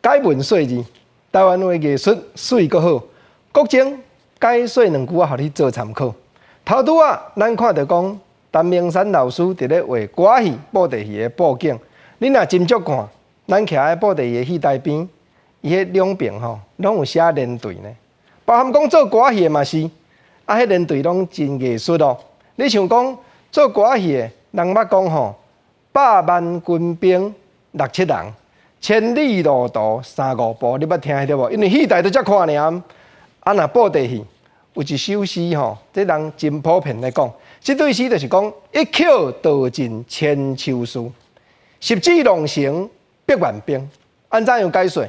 解文說字，台灣話藝術媠閣好。國政解說兩句仔，予你做參考。頭拄仔，咱看著講陳明山老師佇咧畫歌戲、布袋戲的布景。你若斟酌看，咱徛喺布袋戲的戲台邊，伊彼兩邊吼，攏有寫連隊呢。包含講做歌戲的嘛是，啊，彼連隊攏真藝術哦。你像講做歌戲的，人捌講吼，百萬軍兵六七人，千里路途三五步，你捌聽著無？因為戲台都遮寬爾。啊，若布袋戲有一首詩吼，這人真普遍咧講，這對詩就是講一曲道盡千秋事，十指弄成百萬兵。按怎樣解說？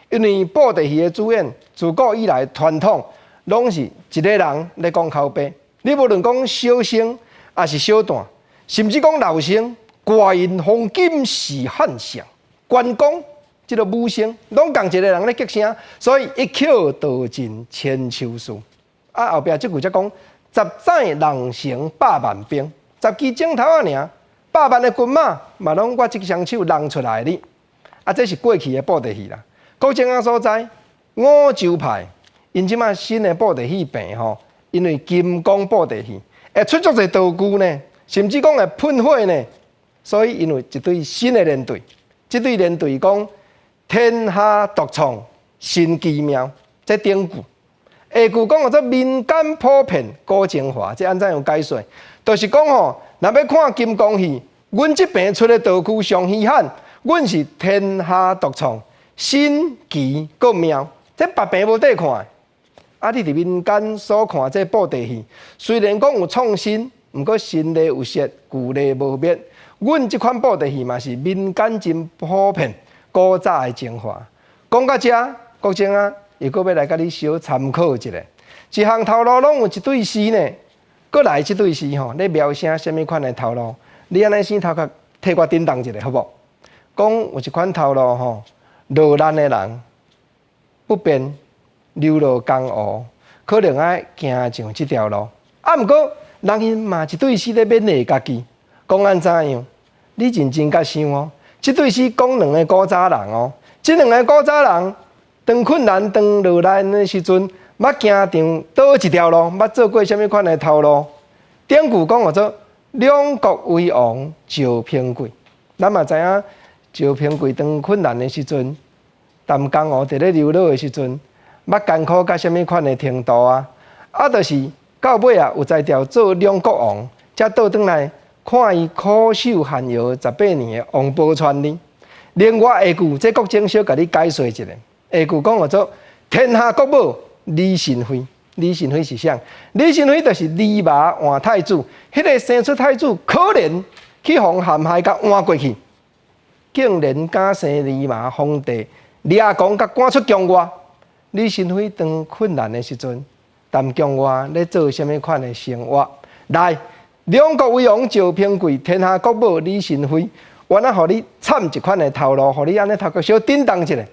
因為布袋戲的主演自古以來傳統攏是一個人咧講口白。你無論講小生，抑是小旦，甚至講老生，掛印黃金是漢相，關公這个武生，攏仝一个人咧激聲，所以一曲道盡千秋事。啊，後壁這句才講十指弄成百萬兵，十支指頭仔爾，百萬的軍馬嘛攏我這雙手弄出來的。啊，這是過去的布袋戲啦。國政啊所在，五洲派，𪜶這馬新的布袋戲棚吼，因為金剛布袋戲會出足濟道具呢，甚至講會噴火呢，所以𪜶有一隊新的連隊。這隊連隊講天下獨創新奇妙，這頂句。下句講叫做民間普遍古精華，這按怎樣解說？就是講吼，若欲看金剛戲，阮這邊出的道具上稀罕，阮是天下獨創，新奇閣妙，這別邊無得看。啊，你佇民間所看這布袋戲，雖然講有創新，毋過新例有失，舊例無滅。阮這款布袋戲嘛是民間真普遍、古早的精華。講到遮，國政啊，又閣欲來共你小參考一下。一項頭路攏有一對詩呢，閣來這對詩吼，咧描寫啥物款的頭路？你按呢先頭殼替我叮當一下，好無？講有一款頭路吼，落難的人不便流落江湖，可能愛行上這條路。啊，毋過人𪜶嘛一對詩咧勉勵家己，講按怎樣？你認真共想哦，這對詩講兩个古早人哦，這兩个古早人當困難、當落難的時陣，捌行著佗一條路，捌做過啥物款的頭路？典故講號做兩國危亡趙平貴，咱嘛知影趙平貴當困難的時陣，踮江湖佇咧流落的時陣，捌艱苦到啥物款的程度啊？啊，就是到尾啊，有才調做兩國王，才倒轉來看伊苦守寒窯十八年的王寶釧呢。另外下句，這國政小共你解說一下。下句講號做天下國寶李神非，李神非是啥？李神非就是驪馬換太子，彼个生出太子可憐，去予陷害共換過去，竟然敢生驪馬皇帝，掠狂共趕出宮外。李神非當困難的時陣，踮宮外咧做啥物款的生活？來，兩國危亡趙平貴，天下國寶李神非，我若予你參一款的頭路，予你按呢頭殼小叮當一下。